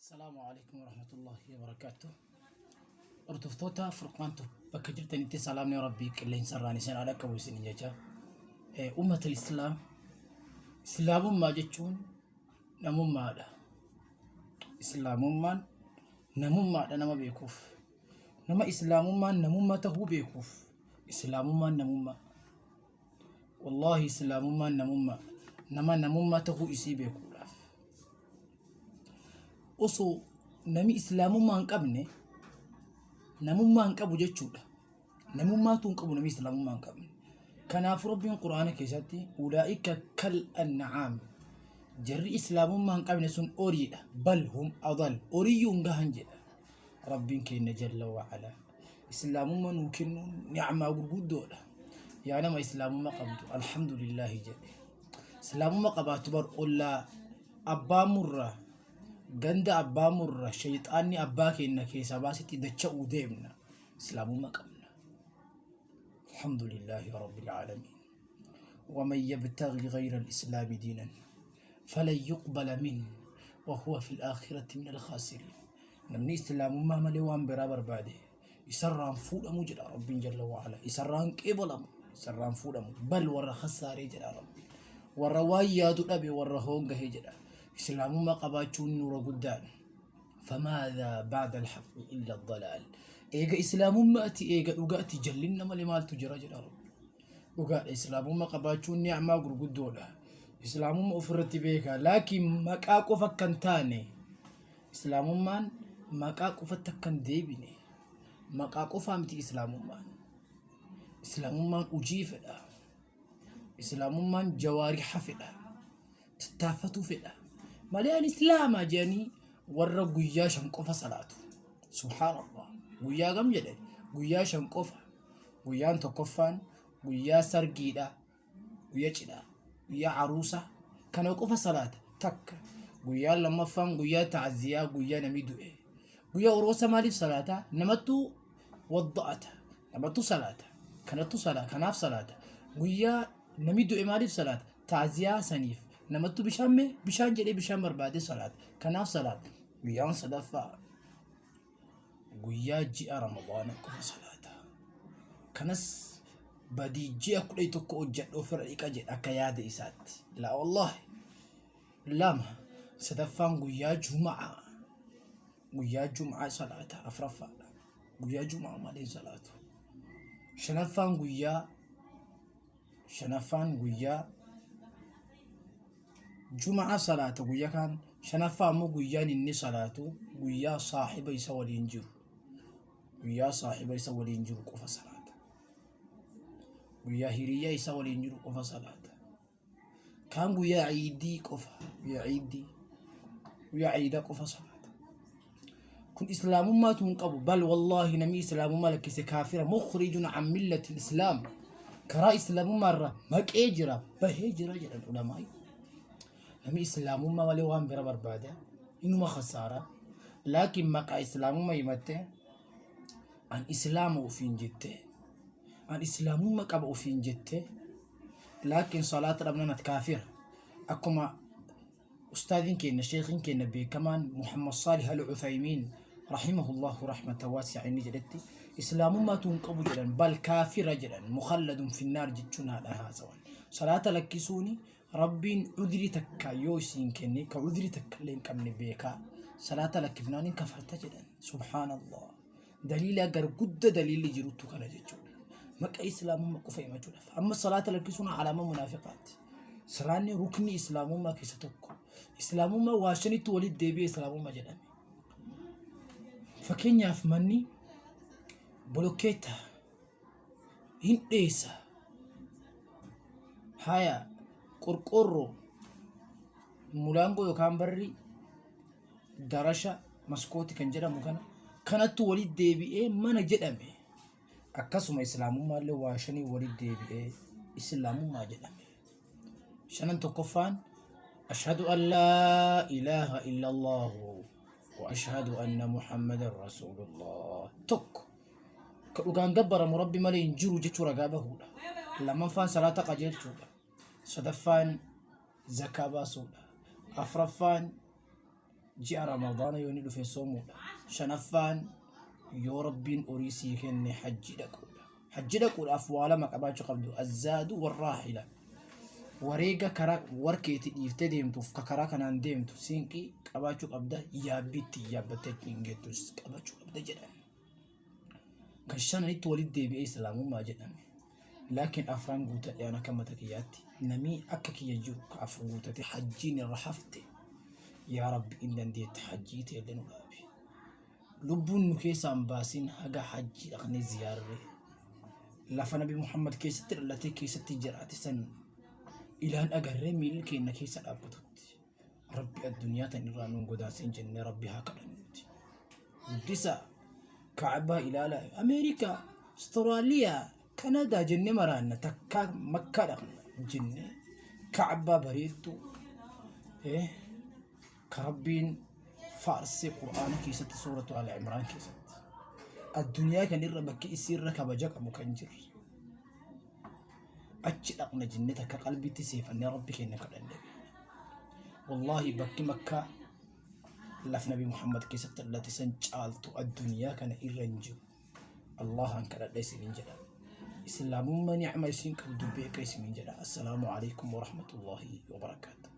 Assalaamu alaikum warahmatullahi wabarakaatuh. Hordoftoota Furqaantu bakka jirtanitti salaamni Rabbii qilleensa irraan isin haa dhaqqabu isin jecha. Ummata Islaam, Islaamummaa jechuun namummaadha. Islaamummaan namummaadha nama beekuuf. Nama Islaamummaan namummaa tahuu beekuuf. Islaamummaan namummaa. Wallaahi Islaamummaan namummaa. Nama namummaa tahuu isii beekuudhaaf. Osoo nami Islaamummaa hin qabne namummaa hin qabu jechuudha. Namummaatu hin qabu nami Islaamummaa hin qabne. Kanaafuu Rabbiin Qur'aana keessatti ulaa'ika kal an'aam jarri Islaamummaa hin qabne sun horiidha. Bal hum adal horiyyuu hin gahan jedha. Rabbiin keenya jalla wa'ala. Islaamummaa nuu kennuun ni'amaa gurguddoodha. Yaa nama Islaamummaa qabdu alhamdulillaahi jedhe. Islaamummaa qabaattu bar ollaa abbaa murra ganda abbaa murra shayxaanni abbaa keenya keessaa baasitti dacha'uu deemna. Islaamummaa qabna. Alhamdulillaahi rabbil aalamiin. ومن يبتغي غير الإسلام دينا فلن يقبل منه وهو في الآخرة من الخاسرين. Namni islaamummaa malee waan biraa barbaade isarraan fuudhamu jedha Rabbiin jalla wa'ala. Isarraan qeebalamu, isarraan fuudhamu. Bal warra khasaaree jedha Rabbiin. Warra waan yaadu dhabe, warra hoongahe jedha. Islaamummaa qabaachuun nuura guddaadha. Famaadhaa ba'da alhaqqi illa dalaal. Eega islaamummaati, eega dhugaati jallinna malee maaltu jira jedha Rabbi. Dhugaadha, islaamummaa qabaachuun ni'amaa gurguddoodha. Islaamummaa ofirratti beeka. Laakiin maqaa qofa akka hin taane, islaamummaan maqaa qofatti akka hin deebine. Maqaa qofaa miti islaamummaan. Islaamummaan hojii fedha. Islaamummaan jawaariha fedha. Tattaaffatuu fedha. Malee ani islaamaa jedhanii warra guyyaa 5 qofa salaatu. Subhaanallah. Guyyaa kam jedhe? Guyyaa 5 qofa. Guyyaan tokkoffaan guyyaa sargiidha, guyyaa cidhaa, guyyaa aruusa kana qofa salaata takka. Guyyaan lammaffaan guyyaa ta'aziyaa, guyyaa namni du'e. Guyyaa uroosa maaliif salaata? Namattu wadda'ata, namattu salaata, kanattu salaa, kanaaf salaata. Guyyaa namni du'e maaliif salaata? Ta'aziyaa saniif. Namattu bishaan mee bishaan jedhee bishaan barbaadee salaata. Kanaaf salaata. Guyyaan sadaffaa guyyaa ji'a Ramadaana qofa salaata. Kanas badii ji'a 11 hojjedhu ofirra dhiqa jedha akka yaada isaatti. Laa wallaahi. Lama sadaffaan guyyaa Juma'aa. Guyyaa Juma'aa salaata afuraffaadha. Guyyaa Juma'aa malee hin salaatu. Shanaffaan guyyaa shanaffaan guyyaa Juma'aa salaata guyyaa kaan shanaffaa ammoo guyyaan inni salaatu guyyaa saahiba isa waliin jiru. Guyyaa saahiba isa waliin jiru qofa salaata. Guyyaa hiriyyaa isa waliin jiru qofa salaata. Kaan guyyaa ciidii qofa, guyyaa ciidii, guyyaa ciidaa qofa salaata. Kun islaamummaatu hin qabu. Bal wallaahi namni islaamummaa lakkise kaafira mukhrijun an millati islaam. Karaa islaamummaa irraa maqee jira, bahee jira jedhan ulamaa'i. Namni islaamummaa malee waan bira barbaada inuma khasaara. Laakiin maqaa islaamummaa himatte an islaama ofiin jette, an islaamummaa qaba ofiin jette, laakiin salaata dhabnaan ati kaafira. Akkuma ustaadiin keenya, sheekhiin keenya beekamaan Muhammad Saalih Al-Uthaymiin rahimahullahu rahmata waasi'a inni jedhetti islaamummaatu hin qabu jedhan, bal kaafira jedhan, mukhalladun finnaar jechuun haadha haasawan. Salaata lakkisuuni Rabbiin udrii takka yoo isiin kenne ka udrii takka illee hin qabne beekaa. Salaata lakkifnaan hin kafarta jedhan. Subhaanallah. Daliila gargudda daliilli jirutu kana jechuudha. Maqa islaamummaa qofa himachuudhaaf. Amma salaata lakkisuun alaama munaafiqaati. Salaanni rukni islaamummaa keessa tokko. Islaamummaa waa shanitti walitti deebi'ee islaamummaa jedhame. Fakkeenyaaf manni bolokkeetta hin dheessa. Haya qorqoorroo mulaangoo yookaan barri darasha maskooti kan jedhamu kana kanattu walitti deebi'ee mana jedhame. Akkasuma islaamummaallee waa shanii walitti deebi'ee islaamummaa jedhame. Shanan tokkoffaan ashhadu an laa ilaaha illallahu wa ashhadu anna muhammadan rasuulullah. Tokko ka dhugaan gabbaramu rabbi malee hin jiru jechuu ragaa bahuudha. Lammaffaan salaata qajeelchuudha. Sadaffaan zakaa baasuudha. Afraffaan Ji'a Ramadaana yoo inni dhufe soomuudha. Shanaffaan yoo Rabbiin horii sii kenne hajji dhaquudha. Hajji dhaquudhaaf waa lama qabaachuu qabdu. Azzaadu warraahila. Wareega karaa warkeetti dhiiftee deemtuuf ka karaa kanaan deemtu siinqii qabaachuu qabda. Yaabbii ittiin yaabbattee ittiin geettus qabaachuu qabda jedhan. Kan shananitti walitti deebi'ee islaamummaa jedhame. Laakiin afran guutadhe an akka mata kiyyaatti namii akka kiyya jiru ka afur guutate hajjiin irra hafte yaa rabbi in dandeetta hajjii teelle nu dhaabi. Lubbuun nu keessaa hin baasin haga hajjii dhaqnee ziyaarre. Lafa nabi Muhammad keessatti dhalatee keessatti jiraate san ilaan agarree miilli keenya keessa dhaabbatutti. Rabbi addunyaa tan irraa nuun godaansin jennee Rabbi haa kadhannuuti. Guddisa Kaabaa ilaala Ameerikaa, Austraaliyaa, Kanadaa jennee maraanna takkaa Makkaa dhaqna jennee Kaabaa bareedduu ka Rabbiin faarsee Qur'aana keessatti suuratu Al Imraan keessatti addunyaa kan irra bakki isii irra kabaja qabu kan jirre achi dhaqna jennee takka qalbiitti seefannee Rabbi keenya kadhannee beekna. Wallaahi bakki Makkaa laf Nabi Muhammad keessatti dhalate san caaltu addunyaa kana irra hin jiru. Allahan kadhadha isiniin jedha. Islaamummaa ni'ma isin qabdu beeka isiniin jedha. Assalaamu alaikum warahmatullaahi wabarakaatu.